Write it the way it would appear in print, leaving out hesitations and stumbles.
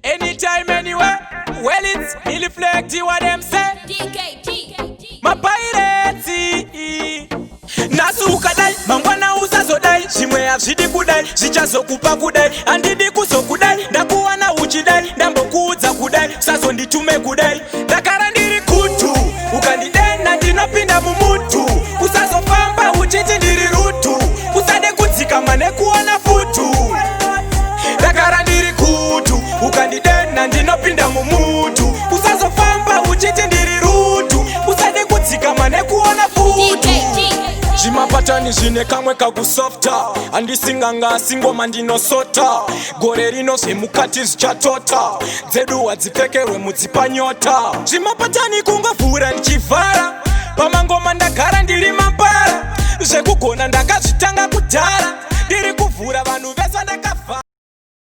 Anytime, anywhere. Well, it's reflect what them say. DKG. Mapirates. Nhasi ukadai, mangwana usazodai. Zvimwe hazvidi kudai, zvichazokupa kudai. Handidi kuzokudai, ndakuwana uchidai. Ndambokuudza kudai, usazonditume kudai. Ndakara ndiri kutu, ukandidena ndinopinda mumutu. Usazofamba uchiti ndiri rutu, usade kudzikama nekuona futu. Ndakara ndiri kutu, ukandidena ndinopinda mumutu. Usazofamba uchiti ndiri rutu, usade kudzikama nekuona futu. DKG. Zvimapatani zvine kamwe kakusofta. Handisinganga, asi ngoma ndinosota. Gore rino zvemukati zvichatota, dzedu hadzipfekerwe mudzipanyota. Zvimapatani kungovhura ndichivhara, pamangoma ndagara ndiri mapara. Zvekugona ndakazvitanga kudhara, ndiri kuvhura vanhu vese ndakavhara.